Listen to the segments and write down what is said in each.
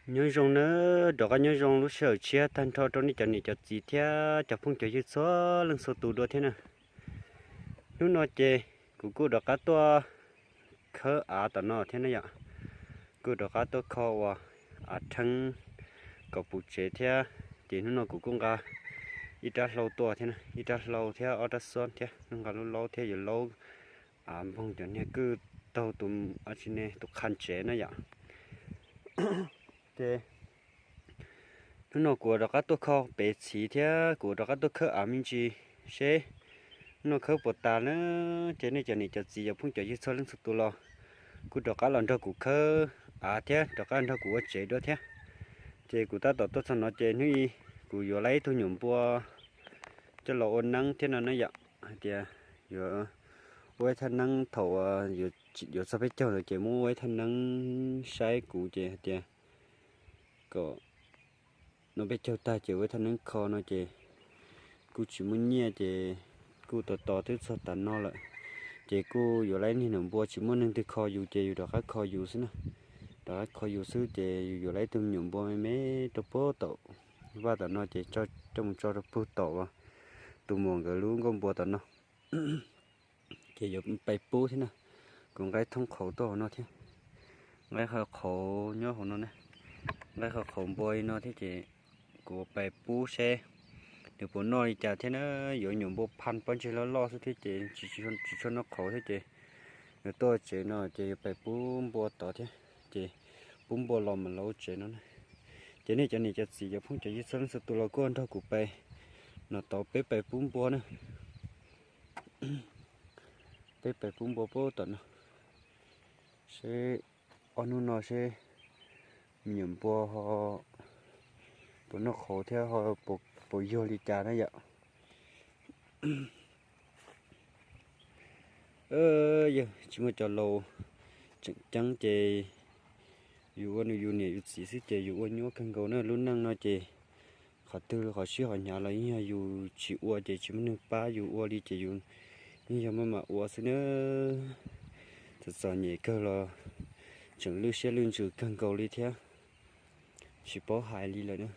Nyob zoo nawb, rov qab nyob zoo lub sij hawm tshiab tag nrho rau nej cov niam cov txiv thiab cov phooj cov ywg txhua leej txhua tus dua thiab na. Hnub no ces kuv kuj rov qab tuaj khawb av tom no thiab na yom. Kuj rov qab tuaj kho ua av rheeb kom puv tsev thiab. Ces hnub no kuv kuj nqa ib rab hlau tuaj thiab, ib rab hlau thiab ob rab xob thiab, nqa lub laub thiab yuav laub av npoog cov niag kwj taug tus, tsis ne, tus qha tsev na yom. Ces hnub no kuv rov qab tuaj kho pem txhiv thiab kuv rov qab tuaj khawb av me ntsis seb hnub no khawb puas tas na. Ces nej cov niam cov txiv cov phooj cov ywg txhua leej txhua tus los kuj rov qab los nrog kuv khawb av thiab rov qab nrog kuv ua tsev dua thiab. Ces kuv tab tom tuaj txog no ces hnub i kuv yuav lawm ib tug nyuam npua coj los ua neeb thiab no na yom. Hais tias yuav ua ib thaj neeb thaum yuav txog peb caug ntawd ces muab ua ib thaj neeb saib kuv ces hais tias kom no peb caug tag ces ua ib thaj neeb kho no ces kuj tsis muaj nyiaj ces kuj tos tos twb txog tas no lawm. Ces kuj yuav lawm ib niag nyuam npua tsis muaj neeg twg kho yus ces yus rov qab kho yus xwb na. Rov qab kho yus xwb ces yus yuav lawm ib tug nyuam npua me me rau puag tom vaj tom no ces coj mus tso rau puag tom tus muam nkawd lub nkauj npua tom no. Ces yuav pais pub thiab na. Kuv nqa ib thoob qhauv tuaj hauv no thiab. Nqa ib qho qhauv nyob hauv no na. Nqa ib qho qhauv npua li no thiab ces kuv pais pub seb nws puas noj li cas thiab na. Yuav nyuam npua phaj pob ntseg loj loj xwb thiab ces tsis tshua noj qhauv thiab ces yuav tuaj tsev no ces yuav pais pub npua tod thiab. Ces pub npua los mam los ua tsev no na. Ces nej cov niam cov txiv cov phooj cov ywg txhua leej txhua tus los kuj nrog kuv pais no tod peb pais pub npua na. Peb pais pub npua puag tom no seb ob hnub no seb me nyuam npua ho puas noj qhauv thiab ho puas yuag li cas na yom. Yog tsis muaj cov laus tseem ceeb ces yus ua yus niam yus txiv xwb ces yus ua nyuaj kawg nkaus na. Lub neej no ces qhov twg qhov siab qhov hnyav los yeej yog yus tsis ua ces tsis muaj neeg pab, yus ua li ces yus yeej yog maj mam ua xwb na. Txom txom nyem kawg los tseem lwj siab lwj ntsws kawg nkaus li thiab, tsis paub hais li lawm na.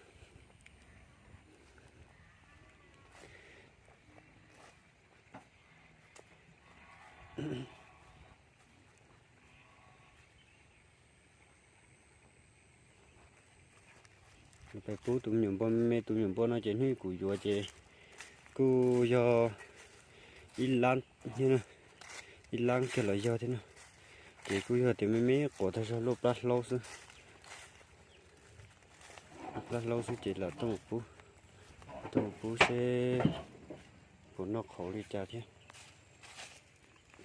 Pais pub tus me nyuam npua me me, tus me nyuam npua no ces hnub kuv yuav ces kuj yog ib lab, ib lab kiag los yog thiab na. Ces kuj yog tias me me quav tag zog luaj plab hlaub xwb. Plab hlaub xwb ces lam tuaj mus pub, tuaj mus pub seb puas noj qhauv li cas thiab.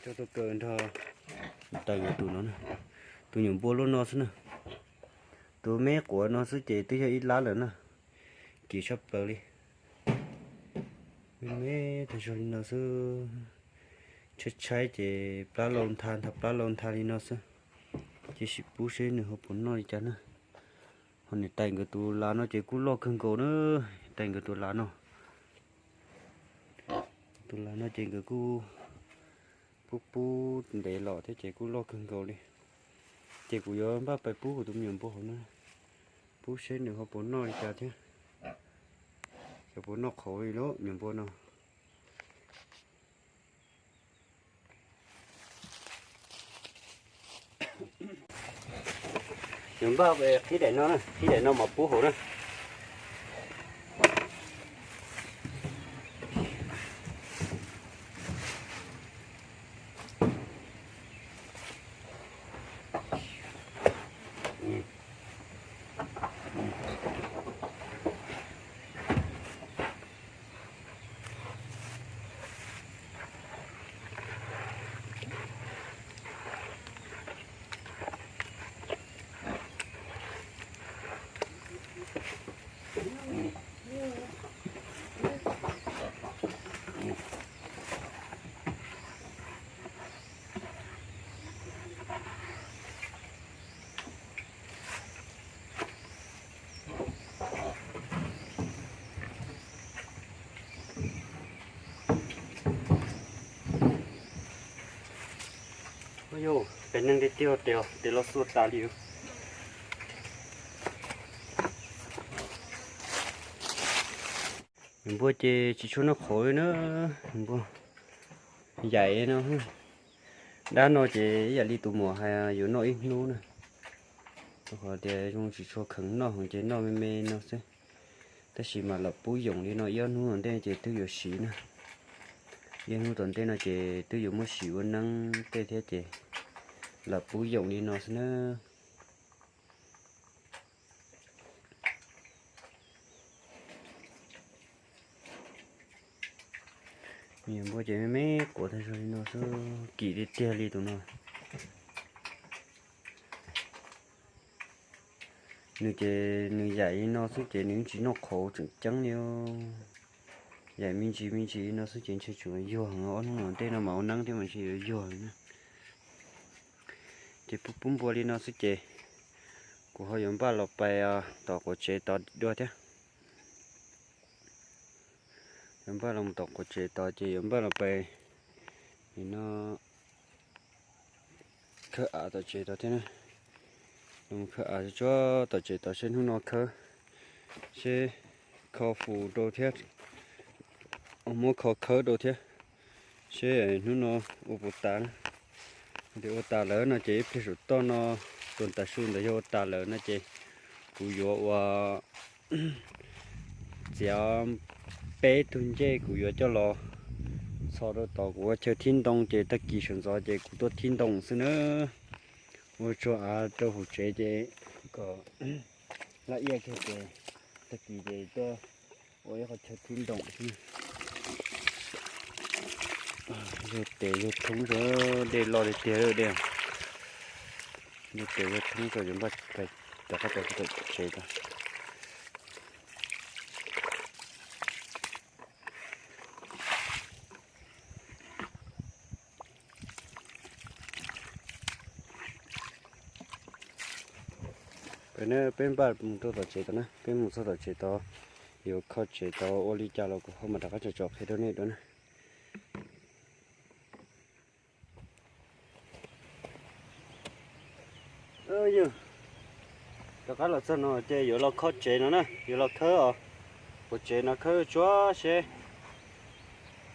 Coj tuaj kaw nrog tais nkawd tus no na. Tus nyuam npua luaj no xwb na. Tus me quav no xwb ces twb yog ib lab lawm na. Kim tshaj plaws li. Me me tag zog li no xwb. Tshaib tshaib ces plab lau ntha ntha plab lau ntha li no xwb. Cia sim pub seb nws ho puas noj li cas na. Ho niam tais nkawd tus las no ces kuj loj kawg nkaus na. Tais nkawd tus las no, tus las no ces nkawd kuj pub pub ntev los thiab ces kuj loj kawg nkaus li. Ces kuv yuav npaj pais pub kuv tus me nyuam npua hauv na, pub seb nws ho puas noj li cas thiab. Xyov puas noj qhauv li lawm nyuam npua no. Yuav npaj qhib daim no na, qhib daim no mas pub hauv na. Yog peb neeg tiag tiag tes los xuas tas li. Npua ces tsis tshua noj qhauv li na, npua yaim no. Dab no ces ib yam li tus muam hais yuav noj ib hnub na, rau qhov tias zoo tsis tshua kheev noj heev ces noj me me no xwb. Tab sis mas lam pub yoom li no ib ob hnub tom ntej ces twb yuav siv na. Ib hnub tom ntej no ces twb yuav muab siv ua neeb tej thiab ces lam pub yoom li no xwb na. Npua ces me me quav tag zog li no xwb, kim tiag tiag li tus no. Nws ces nws yaim li no xwb ces nws tsis noj qhauv tseem ceeb li. Yaim me ntsis me ntsis li no xwb ces ntshe tseem yuag heev, ob hnub tom ntej no mas ua neeb thiab mas ntshe yuav yuag heev na. Ces pub pub npua li no xwb ces kuv ho yuav npaj los pais tom quav tsev tod dua thiab. Yuav npaj los tom quav tsev tod ces yuav npaj los pais no khawb av tom tsev tod thiab na. Los khawb av tsuag tom tsev tod seb hnub no khawb, seb kho fus rau thiab, muab kho khawb rau thiab, seb hnub no ua puas tas na. Tias ua tas lawm no ces ib pliag saum toj no, tus tas su ntawd yog ua tas lawm no ces kuv yuav ua txiav peb tug ncej kuv yuav coj los txhos rau tod kuv ua chaw thib ntoo ces tag kis sawv ntxov ces kuv tuaj thib ntoo xwb na. Ua tsuag av rau hauv tsev ces kom laj iab kiag ces tag kis ces tuaj ua ib qho chaw thib ntoo xwb. Yug tes yug thoob zoo, dej loj tiag tiag dej. Yug tes yug thoob zoo yuav npaj rov qab pais tom tsev tod. Peb npaj mus rau tom tsev tod na, peb mus txog tom tsev tod, yuav kho tsev tod ua li cas los kuv ho mam rov qab tsom tsom qhia rau nej dua na. Yog rov qab los txog no ces yuav los kho tsev no na, yuav los khawb os. Quav tsev no khawb tsuag seb,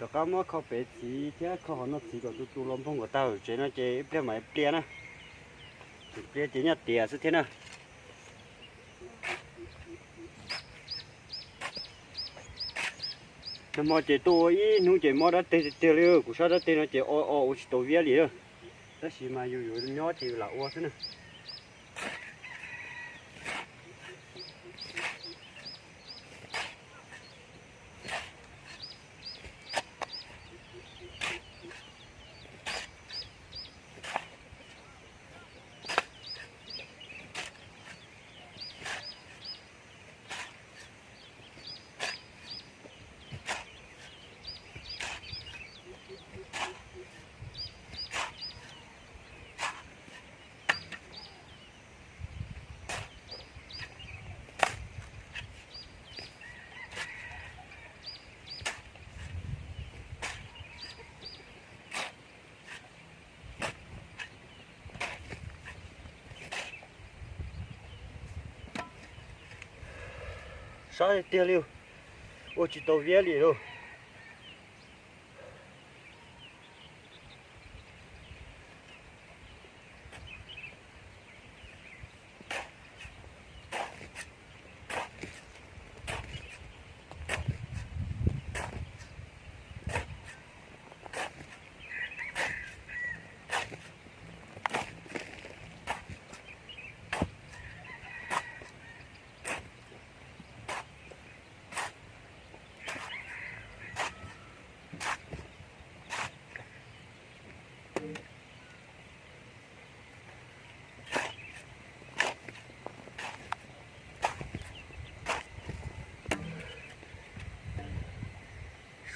rov qab muab kho pev txiv thiab kho qhov noj txiv kom tu tu los npoog kom tag hauv tsev no ces ib pliag mam ib pliag na. Ib pliag ces nyob tiav xwb thiab na. Nag hmo ces tuaj ua ib hnub ces mob dab teg tiag tiag li, kuv sab dab teg no ces o o ua tsis tau viab li. Tab sis mas yus yuav nyob ces yus lam ua xwb na. Sab tiag li, ua tsis tau viab li lauj.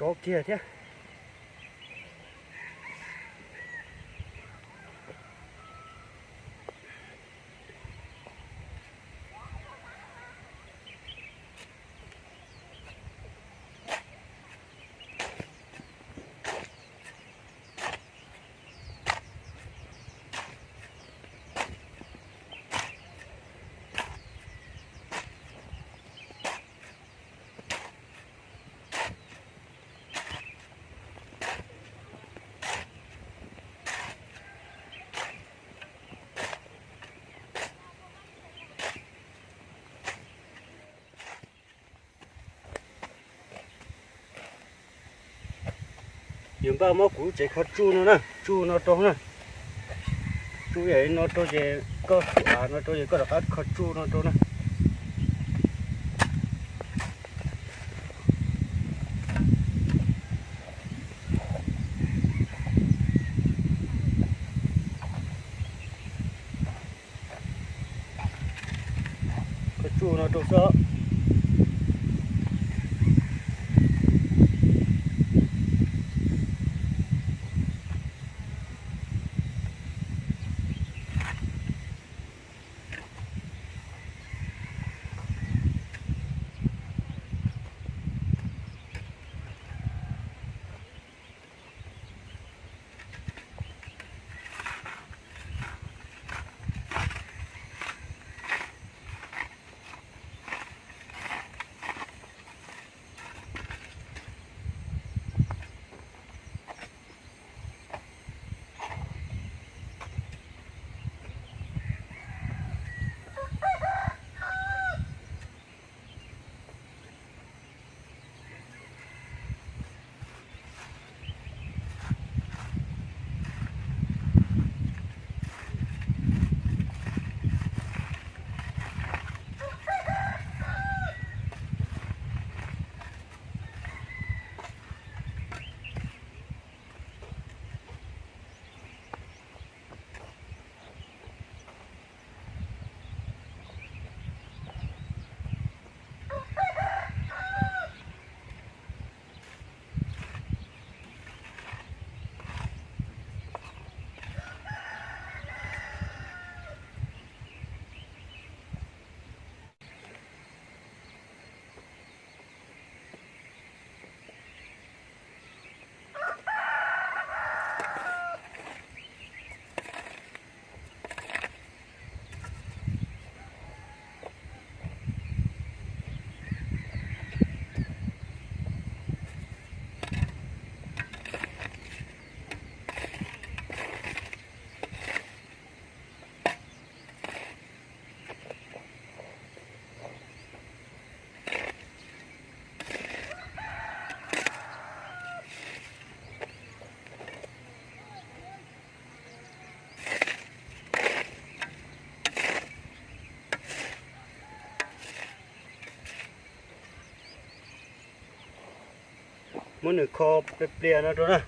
Sov kiag thiab. Yog npaj muab kuv lub tsev kho tsuj no na, tsuj no rau na. Tsuj yam li no rau ces koj tsuj av no rau ces koj rov qab kho tsuj no rau na. Kho tsuj no rau xwb. Muab nws kho plias plias no rau na,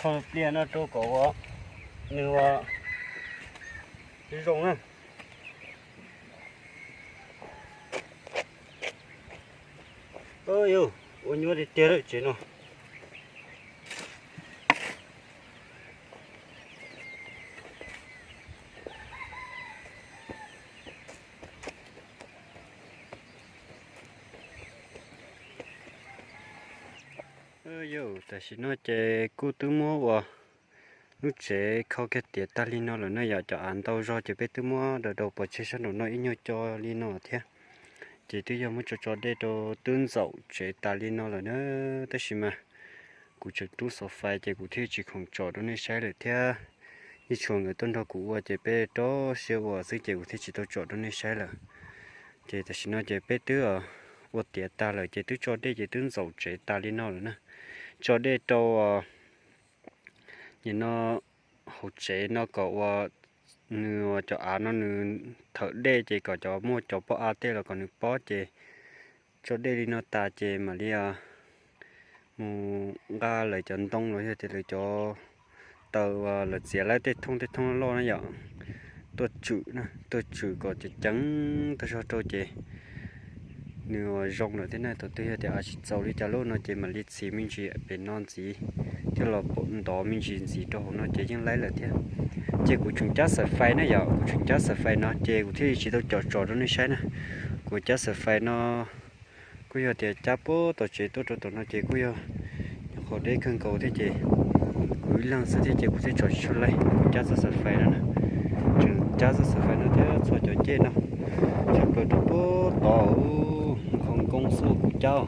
kho plias no rau kom ua nws ua zoo na. Yus, ua nyuaj tiag tiag lawm tsev no. Yus, tam sim no ces kuj twb muab ua lub tsev kho kiag tiav tag li no lawm na yom. Cov av ntau zog ces peb twb muab daws daus pov tseg sab nraum no ib nyuag co li no thiab. Ces twb yog muab tso tso dej rau twb ntxaum tsev tas li no lawm na. Tab sis mas kuv tseem rub xov fais ces kuv thiaj tsis khoom tsom rau nej saib lawm thiab. Yeej tshuav nkawd tuaj nrog kuv ua ces peb rau siab ua xwb ces kuv thiaj tsis tau tsom rau nej saib lawm. Ces tam sim no ces peb twb ua tiav tag lawm ces twb tso dej ces twb ntxaum tsev tas li no lawm na. Tso dej rau nim no hauv tsev no kom ua nws cov av no nws thawm dej ces kom cov muaj cov pob av tej los kom nws pob ces tso dej li no tas ces mam li mus nqa lawv cov ntoo los yog tias lawv cov taws uas lawv txiav laib tej thoob tej thoob loj na yom, tuaj tswm na, tuaj tswm kom ceev ceev tag zog rau ces nws zoo lawm thiab na. Thaum twg yog tias av tsis txaus li cas lub no ces mam li txhiv me ntsis pem no ntxiv thiab los ntov me ntsis ntxiv rau hauv no ces yeej laib lawm thiab. Ces kuv tseem cab xaim fais na yom, kuv tseem cab xaim fais no ces kuv thiaj li tsis tau cov tsom rau nej saib na. Kuv cab xaim fais no kuj yog tias cab puag tom tsev tuaj rau tom no ces kuj yog nyuam qhuav deb kawg nkaus thiab ces kuv ib leeg xwb thiab ces kuv thiaj tsom tsis tshua laib. Kuv cab txoj xaim fais no na, tseem cab txoj xaim fais no thiab txhua cov ncej no tshaj plaws rau puag tod, nkhaus nkoo xwb kuv cab.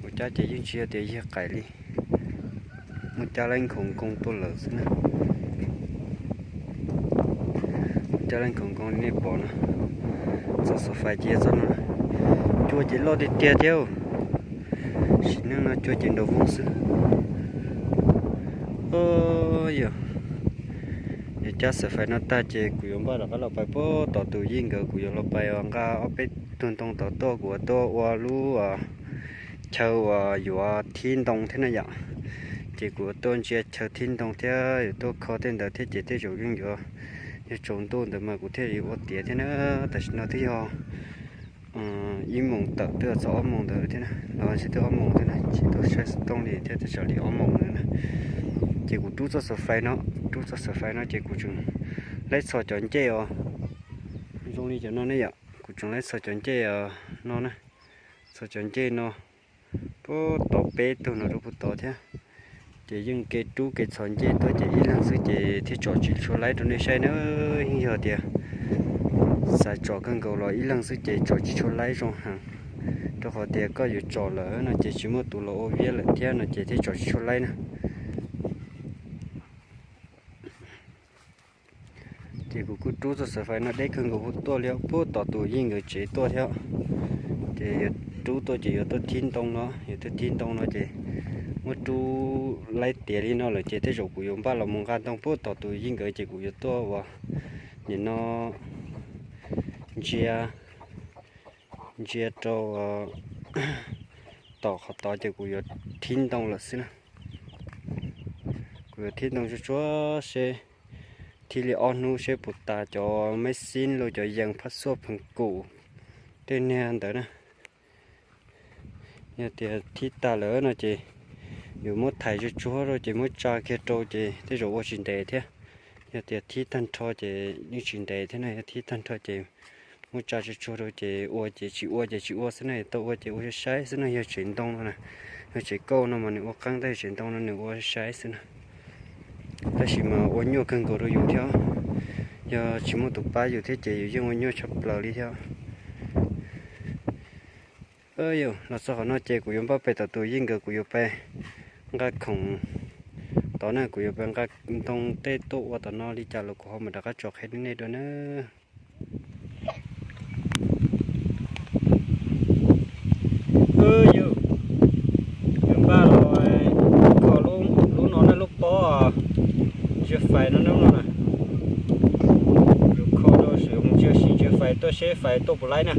Kuv cab ces yeej tsis yog tias yig qaim li, muaj cab laib nkhaus nkoo tuaj lawm xwb na. Muaj cab laib nkhaus nkoo li nej pom no. Txoj xaim fais ces yog txoj no. Cua ces loj tiag tiag thiab. Sim neej no cua ces nraum voog xwb. Yog, yog cab xav fais no tag ces kuv yuav npaj rov qab los pais puag tom tus yij nkawd, kuv yuav los pais nqa ob peb tug ntoo tod tuaj, kuv yuav tuaj ua lub chaw uas yuav thib ntoo thiab na yom. Ces kuv yuav tuaj ntsia chaw thib ntoo thiab yuav tuaj kho tej ntawd thiab ces tej zaum yeej yuav, yog tsaus ntuj ntawd mas kuv thiaj li ua tiav thiab na. Tam sim no twb yog ib moos tawm twb txog ob moos ntawd thiab na, los tsis twb ob moos thiab na, tsis tau saib xov tooj li thiab, twb txog li ob moos ntawd na. Ces kuv rub txoj xov fais no, rub txoj xov fais no ces kuv tseem laib txhos cov ncej os, zoo li cov no ne yom, kuv tseem laib txhos cov ncej no na, txhos cov ncej no puag tod peb tug no rau puag tod thiab. Ces yeej kev rub kev txhos ncej tuaj ces ib leeg xwb ces thiaj tsom tsis tshua laib rau nej saib na. Yeej yog tias xav tsom kawg nkaus los ib leeg xwb ces tsom tsis tshua laib zoo heev, rau qhov tias koj yuav tsom lawm no ces tsis muaj tus los ua viab lawm thiab no ces thiaj tsom tsis tshua laib na. Ces kuv kuj rub txoj xov fais no deb kawg nkaus puag tuaj li, puag tom tus yij nkawd tsev tuaj thiab. Ces yuav rub tuaj ces yuav tuaj thib ntoo no, yuav tuaj thib ntoo no ces muab rub laib tiav li no lawm ces tej zaum kuv yuav npaj los mus nqa ntoo puag tom tus yij nkawd ces kuv yuav tuaj ua nim no ntsia, ntsia rau tom qhov tod ces kuv yuav thib ntoo lawm xwb na. Kuv yuav thib ntoo tsuag tsuag seb thib li ob hnub seb puas tas cov meb xib los cov yees phab xuaj pheev kum tej niag ntawd na. Yog tias thib tag lawm no ces yuav muab thaiv tsuag tsuag rau ces muab tsa kiag rau ces tej zaum ua tsis ntev thiab. Yog tias thib tag nrho ces yeej tsis ntev thiab na, yog thib tag nrho ces muab tsa tsuag tsuag rau ces ua ces tsis ua ces tsis ua xwb na, tau ua ces ua saib saib xwb na. Yog tsev ntoo no na, yog tsev kauj no mas nws ua qeeb, tab sis tsev ntoo no nws ua saib saib xwb na. Tab sis mas ua nyuaj kawg nkaus rau yus thiab, yog tsis muaj tus pab yus thiab ces yus yeej ua nyuaj tshaj plaws li thiab. Yog los txog qhov no ces kuv yuav npaj pem tom tus yij nkawd, kuv yuav pem nqa khoom tod na, kuv yuav pem nqa ntoo tej tuaj ua tom no li cas los kuv ho mam rov qab tso qhia nej dua na. Yus, yuav npaj los kho lub no na, lub pob ntsia fais no na, no na. Yuav kho rau sawv daws mus ntsia, sim ntsia fais tuaj seb fais tuaj puas laib na.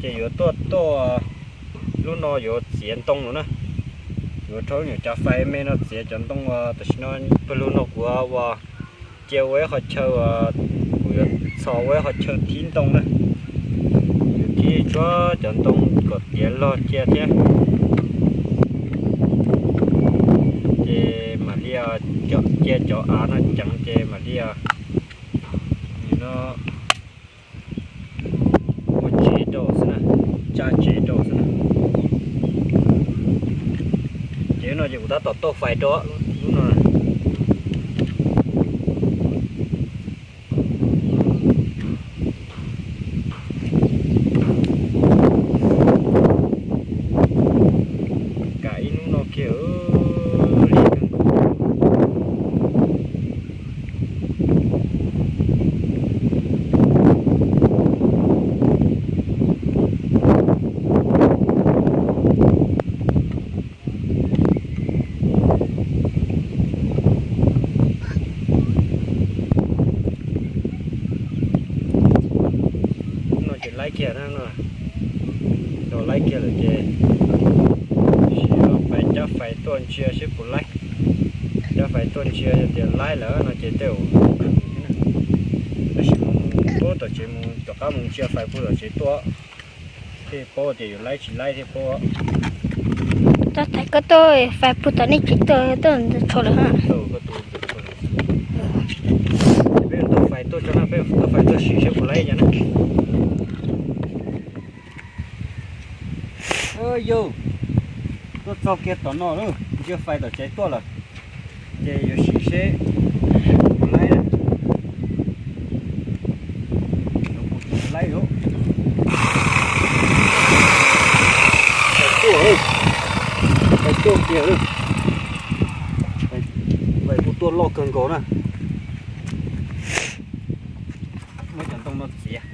Ces yuav tuaj tuaj lub no yuav txiav ntoo no na. Yuav rhaub nyuam cav fais me no txiav cov ntoo uas tam sim no pawg lug no kuv ua cia ua ib qhov chaw, kuv yuav txhos ua ib qhov chaw thib ntoo na. Yuav thib tsuag cov ntoo kom tiav log cia thiab. Ces mam li cia cov av no ceev ces mam li no ua tsev rau xwb na, tsa tsev rau xwb na. Ces no ces kuv tab tom tuaj fais rau lub no. Kam ib hnub no kiag li kawg nkaus. Hnub no ces laib kiag na, no laib kiag lawm ces sim no pais cab fais tuaj ntsia seb puas laib. Cab fais tuaj ntsia yog tias laib lawm no ces tej zaum, tab sis mus puag tom tsev mus rov qab mus ntsia fais puag tom tsev tuaj thiaj paub tias yuav laib tsis laib thiaj paub. Txhob thaiv koj tuaj, fais puag tom nej tsev tuaj, tuaj ntxhov lawm. Peb tuaj fais tuaj tso na, peb tuaj fais tuaj sim seb puas laib yom na. Yus, tuaj txog kiag tom no lawm, ntsia fais tom tsev tuaj lawm, ces yuav sim seb puas laib. Laib lawm. Fais tuaj, fais tuaj kiag lawm. Fais kuj tuaj loj kawg nkaus na. Muab cov ntoo no txiav.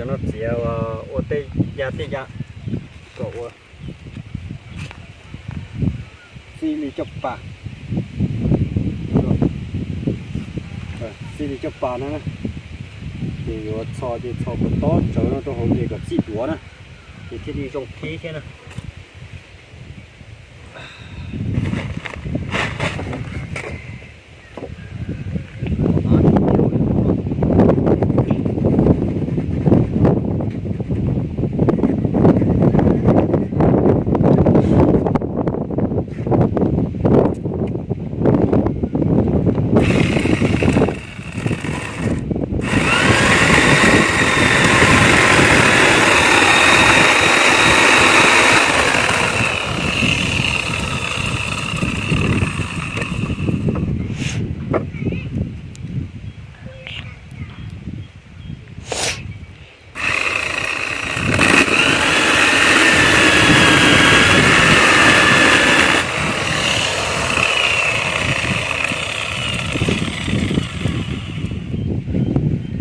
Cov no txiav ua tej ya tej ya kom ua txij li coj pas, txij li coj pas no na. Ces yuav txhos ces txhos kom tob tsawv no rau hauv ces kom txij duav na, ces thiaj li zoo qhib thiab na.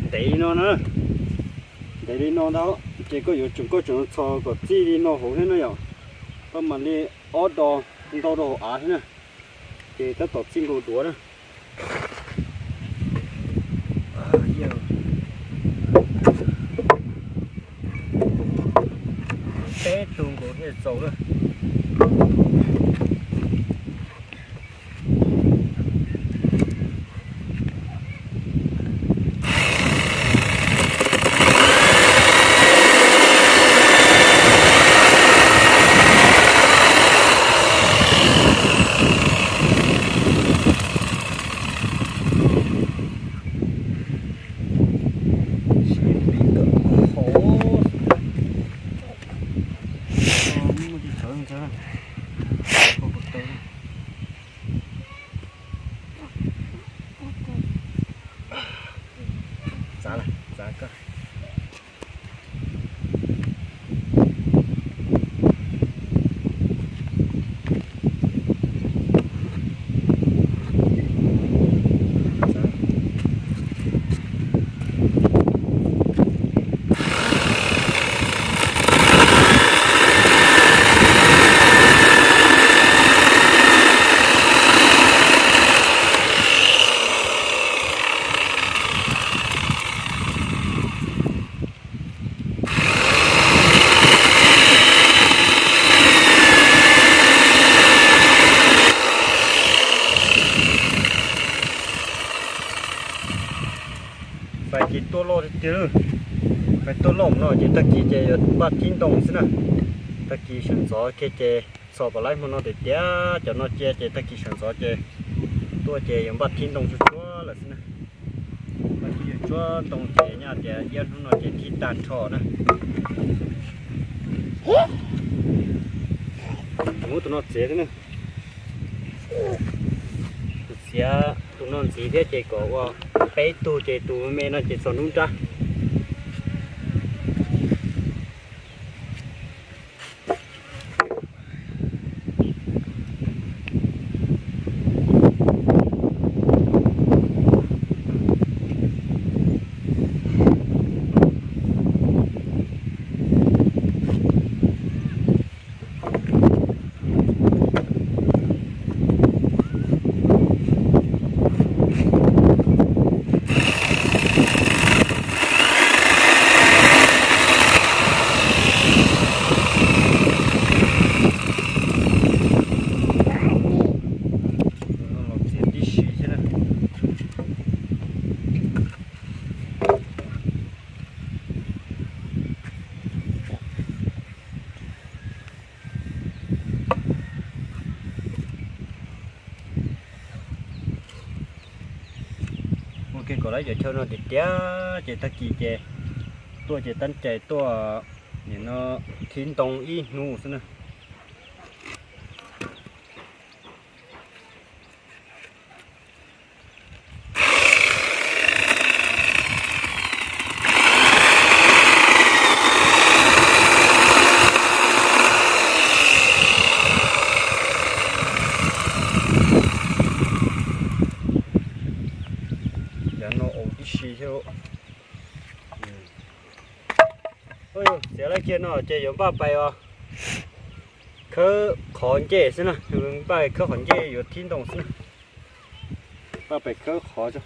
Ntev li no na, ntev li no ntag, ces koj yuav tseem, koj tseem txhos kom txij li no hauv thiab na yom. Koj mam li ob do ntau rau hauv av thiab na, ces tab tom txij nkaus duav na. Peb tug nkaus thiaj txaus na. Txav lawm, txav koj. Fais ces tuaj loj tiag tiag, fais tuaj loj no ces tag kis ces yuav npaj thib ntoo xwb na. Tag kis sawv ntxov kiag ces txhos pom laib hmo no tiag tiag, cov no cia ces tag kis sawv ntxov ces tuaj ces yuav npaj thib ntoo tsuag tsuag lawm xwb na. Npaj thib yuav tsuag ntoo ces nyaj tias ib hnub no ces thib tag nrho na. Tus muab tus no txiav thiab na. Tus txiav tus no ntxiv thiab ces kom ua peb tug ces tus me no ces txog hnub nrab. Los txiav tib si thiab na. Ua ke kom lawv cov chaw no tiag tiag ces tag kis ces tuaj ces tab cais tuaj nim no thib ntoo ib hnub xwb na. Yav no au tib si thiab. Txiav lawv kiag no ces yuav npaj pais os, khawb qhov ncej xwb na, npaj khawb qhov ncej yuav thib ntoo xwb na. Npaj pais khawb qhov,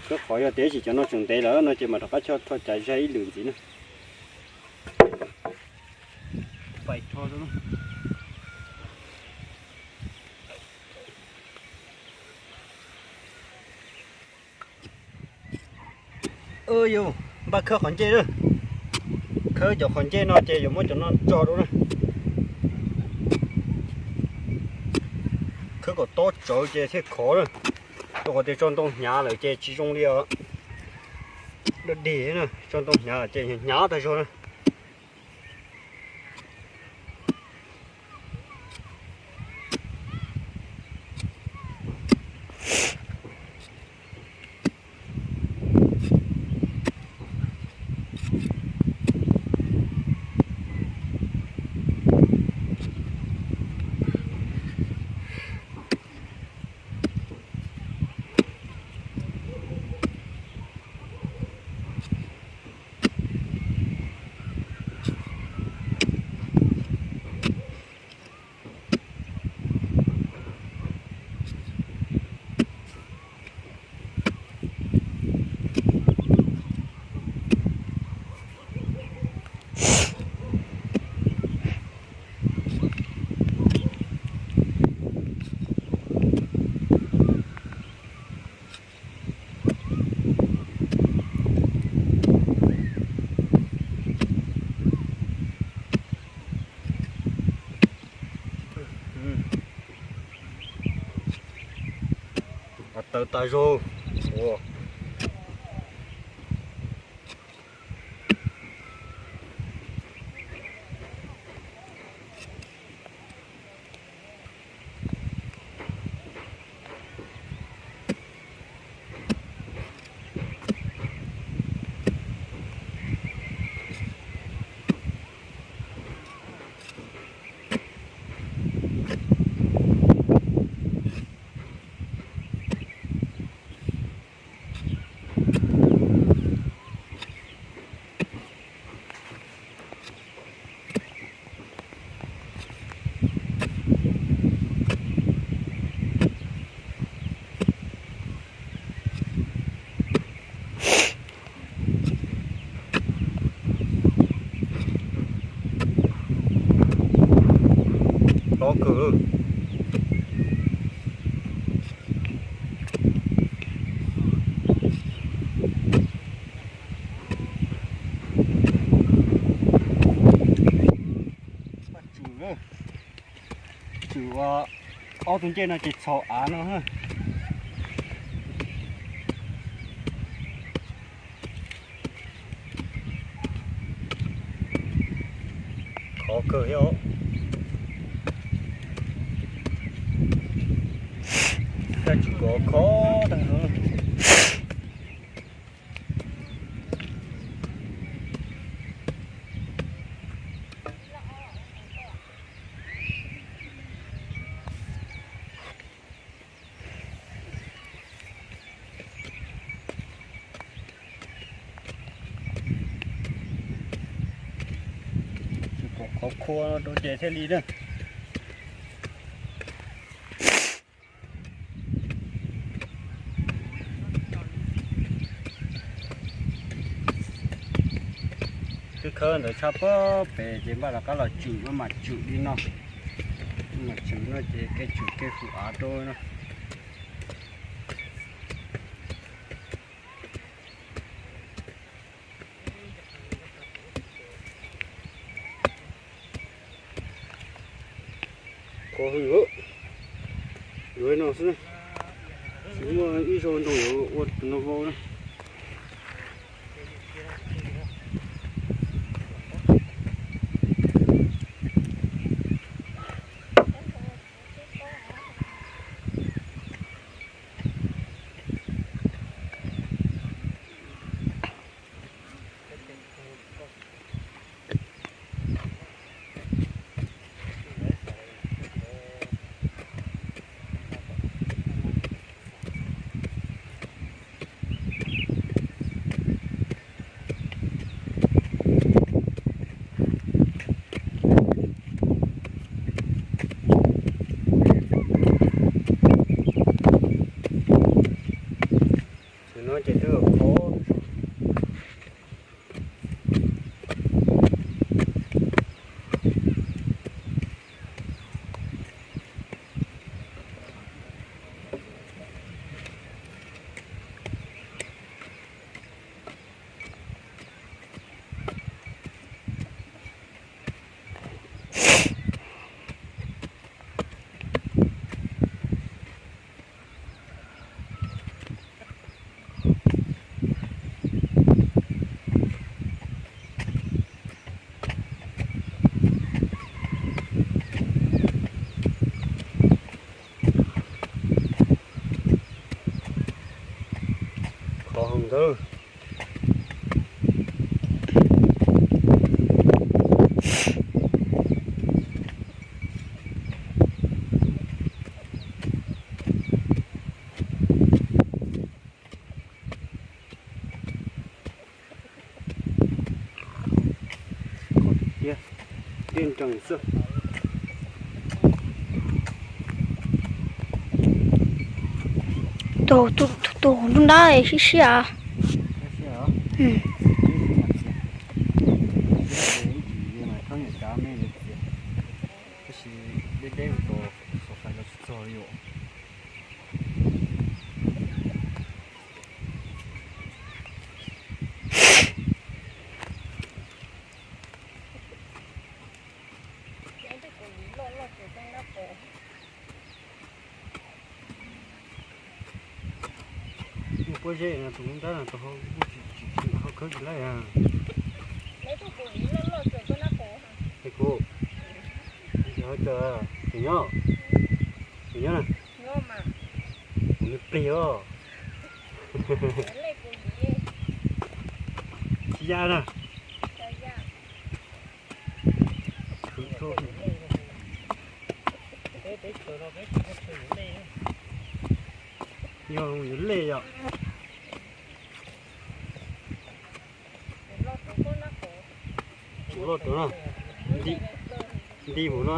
khawb qhov yog tias ib sim cov no tseem ntev lawm no ces mam rov qab coj rho cav zag ib lwm ntxiv na. Pais rho. Yus npaj khawb qhov ncej lawm. Khawb cov qhov ncej no ces yuav muab cov no tso rau na. Khawb kom tob tsawv ces thiaj khov na. Rau qhov tias tso ntoo hnyav lawm ces tsis zoo li os. Dog dig na, tso ntoo hnyav lawm ces hnyav tag zog na. Tawv tas zog. Lov kawg. Tsum, tsum ob tug ncej no ces txhaum av no. Khov kawg thiab. Taj tsum kov khov tag no. Tsum kom khov khua rau ces thiaj li na. Twb khawb ntawd tshaj puag pem ces npaj rov qab los tsum no mas tsum li no. Mas tsum no ces kev tsum kev hum av rau no. Khov hwv, yuav no xwb, tsis muaj ib zaug ntoo yuav ua tus no vau na. Tiaj nrees xwb. Tus, tus, tus lub nrab siab siab. Tab sis deb deb tus xov fais los tsis txog li os. Mus puab zeb no, tus lub nrab no tus hau, hau khawb tsis laij. Es kuv, kuv nyob, kuv nyob na, kuv nws plig os. Tsis ya na. Yog yuav lej yom. Loj tuv no, nti mus no.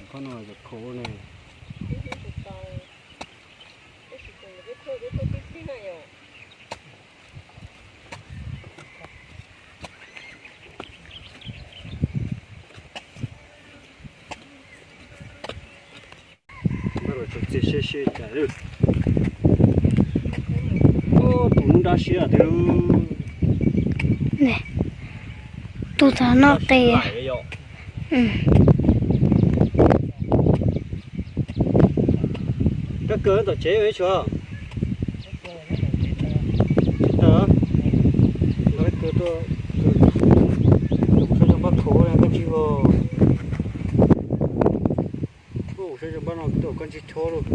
Khob no yog khau ne. Npaj los tso txiag seb seb cas. Tus lub nrab siab tiag. Tus thaum no qis. Kab kaws tom tsev ib tsam. Tsis tawm. Kab kaws tuaj, kuv sab zoo npaj khaum kab tsib vog. Kuv sab zoo npaj no tuaj kab tsib chob lauj.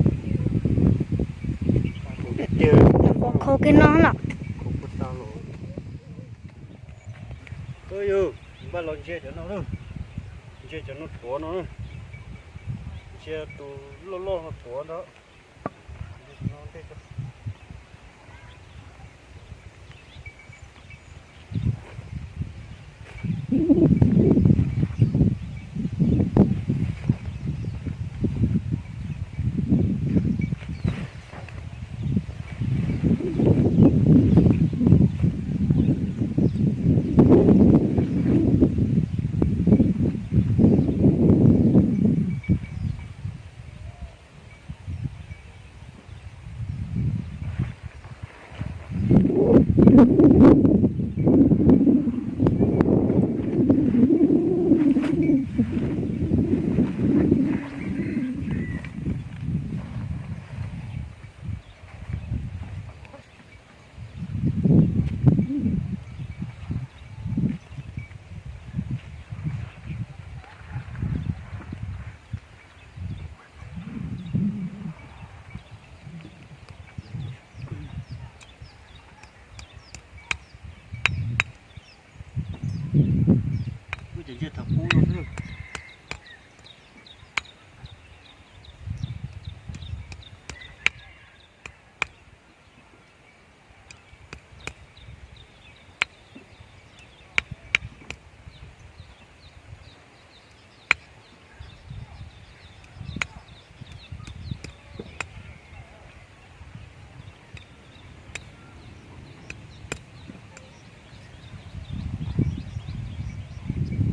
Khaum tiag tiag. Khaum khaum kiag no lawm. Khaum puag ta los. Yog npaj los ntsia cov no, ntsia cov no tuav no, ntsia tus loj loj no tuav ntag. Kuj tseem ntsia thaum pub no xwb.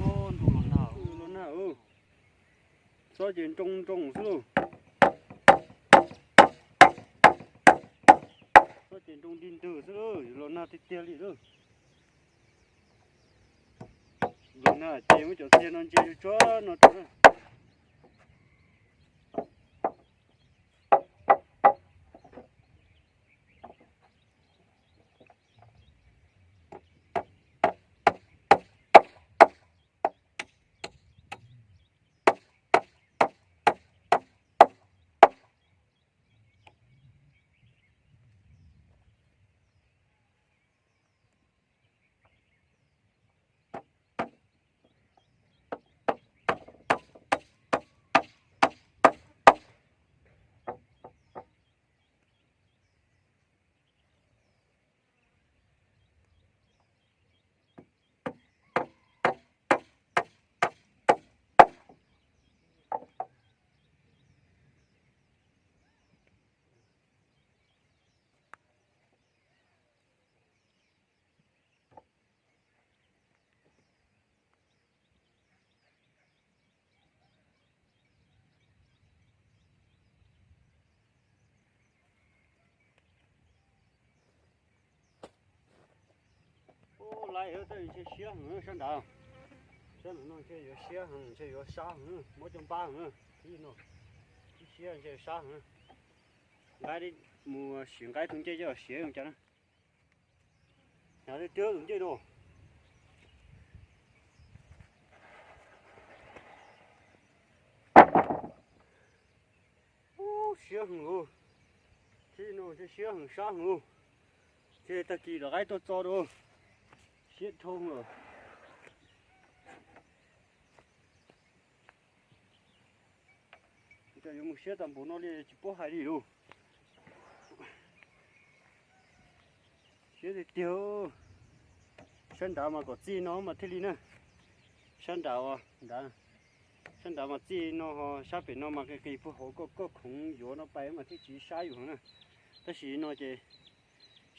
Ntuj los nag, los nag. Txhob ces nroo nroo xwb lauj. Txhob ces nroo nti ntwg xwb lauj, yuav los nag tiag tiag li lauj. Los nag ces muab cov txiag no ntsia tsuag tsuag no rau na. Ntshe siab heev sab nrad. Sab nrad no ntshe yuav siab heev, ntshe yuav sab heev, muab cov npab heev. Thib no, thib siab ntshe sab heev. Nqa mus siav nqa tus ncej coj siav zoo cas na. Hnav tiag tus ncej no. Ub, siab heev. Thib no ntshe siab heev sab heev. Ntshe tag kis rov qab tuaj txo dua. Siab dhau lawm. Cas yuav mus siab tag npaum no li tsis paub hais li lauj. Siab tiag tiag. Sab nrad mas kom txij no mas thiaj li na. Sab nrad, nrad, sab nrad mas txij no, sab pem no mas qis qis puag hauv koj, koj khoov yuav no pais mas thiaj tsis sab yus heev na. Tab sis no ces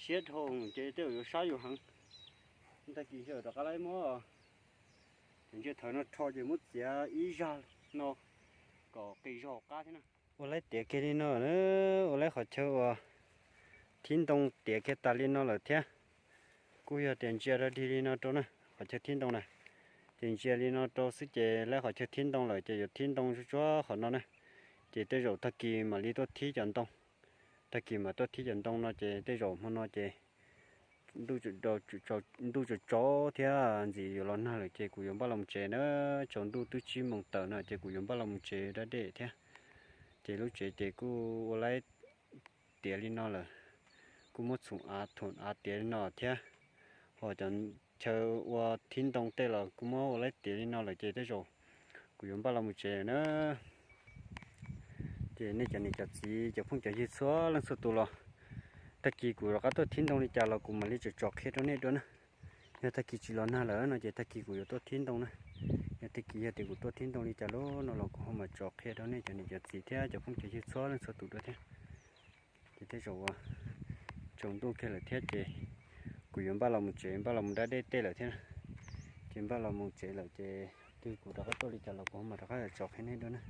siab dhau ces tej zaum yuav sab yus heev. Tag kis ntshe rov qab laib muab, ces ntshe thaum no rho ces muab txiav ib zag no kom qis zog hauv qab thiab na. Ua laib tiav kiag li no na, ua laib qhov chaw uas thib ntoo tiav kiag tas li no lawm thiab. Kuj yog tias ntsia rau dig li no rau na, qhov chaw thib ntoo na. Ces ntsia li no rau xwb ces laib qhov chaw thib ntoo lawm ces yuav thib ntoo tsuag tsuag qhov no na. Ces tej zaum tag kis mam li tuaj thib cov ntoo. Tag kis mam tuaj thib cov ntoo no ces tej zaum hmo no ces ntuj tsaus tsaus thiab ntxim yuav los nag lawm ces kuv yuav npaj los mus tsev na. Tsaus ntuj twb tsib moos tawm no ces kuv yuav npaj los mus tsev dab dej thiab. Ces lub tsev ces kuj ua laib tiav li no lawm, kuj muab txhum av thum av tiav li no thiab. Ho cov chaw ua thib ntoo tej los kuj muab ua laib tiav li no lawm ces tej zaum kuv yuav npaj los mus tsev na. Ces nej cov niam cov txiv cov phooj cov ywg txhua leej txhua tus los, tag kis kuv rov qab tuaj thib ntoo li cas los kuv mam li tsom tsom qhia rau nej dua na. Yog tag kis tsis los nag lawm no ces tag kis kuv yuav tuaj thib ntoo na. Yog tag kis yog tias kuv tuaj thib ntoo li cas lub no los kuv ho mam tsom qhia rau nej cov niam cov txiv thiab cov phooj cov ywg txhua leej txhua tus dua thiab. Ces tej zaum uas tsaus ntuj kiag lawm thiab ces kuv yuav npaj los mus tsev, npaj los mus dab dej tej lawm thiab. Ces npaj los mus tsev lawm ces twb kuv rov qab tuaj li cas los kuv ho mam rov qab tsom qhia nej dua na.